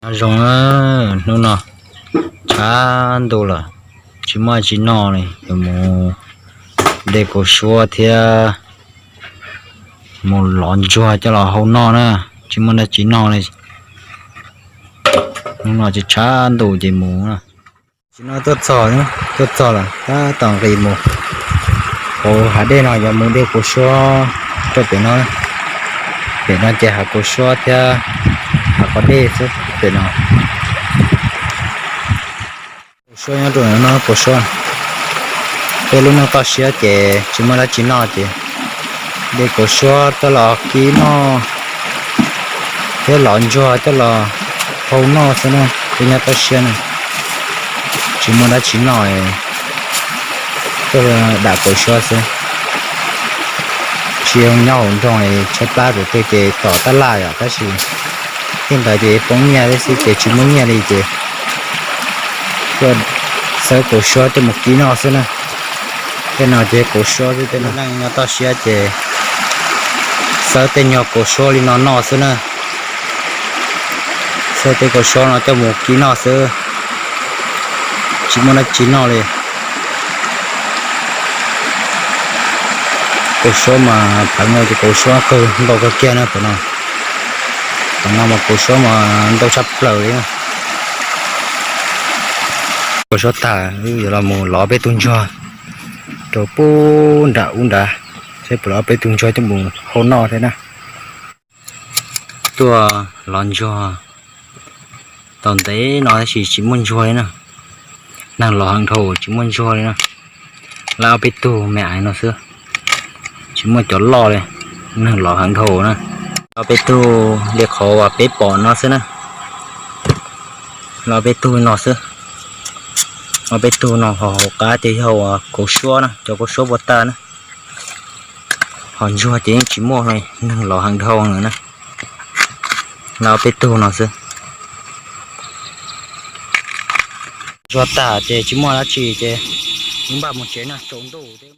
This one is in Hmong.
Nyob zoo na, hnub no tshav ntuj lawm, tsis muaj dab tsi noj li, yuav mus de kaus suab thiab mus lov ntsuag coj los hau noj na, tsis muaj dab tsi noj li. Hnub no tshav ntuj ces mus na. Tsis no tuaj txog, tuaj txog lawm tab tom nqis mus hauv hav dej no yuav mus de kaus suab rau pem no. Pem no ces hav kaus suab thiab hav qos dej xwb pem no. Kaus suab nyob rau no, kaus suab. Tej lub neej toj siab ces tsis muaj dab tsi noj ces de kaus suab coj los kib noj thiab lov ntsuag coj los hau noj xwb na. Tej nyob toj siab na, tsis muaj dab tsi noj, tuaj dam kaus suab xwb. Tsis zoo nyob hauv nroog, tshaib plab tus twg ces tom tab laj yom, tab sis tej ntawd ces poob nyiaj xwb ces tsis muaj nyiaj li ces tuaj xawb kaus suab coj mus kib noj xwb na. Tej no ces kaus suab xwb, tej no nyob toj siab ces xawb tej nyuag kaus suab li no noj xwb na. Xawb tej kaus suab no coj mus kib noj xwb, tsis muaj dab tsi noj li. Kaus suab mas phav no ces kaus suab qawg ntau kawg kiag na pem no. Pem no mas kaus suab mas ntau tshaj plaws li na. Kaus suab tag, wb yuav los mus lov peb tug ntsuag rau pub nram ub nrad, seb puas lov peb tug ntsuag coj mus hau noj thiab na. Tuaj lov ntsuag tau ntev no tab sis tsis muaj ntsuag li na. Neeg lov heev dhau tsis muaj ntsuag li na. Lawv ob peb tug me aiv no xwb, tsis muaj cov loj li. Neeg lov heev dhau na. Ob peb tug li qhov uas peb pom no xwb na. Lawv ob peb tug no xwb. Ob peb tug no ho hauv qab ces yog uas kaus suab na, cov kaus suab puas tag na. Ho ntsuag ces yeej tsis muaj li, neeg lov heev dhau na. Lawv ob peb tug no xwb. Ntsuag tag ces tsis muaj dab tsi ces npaj mus tsev na, tsaus ntuj.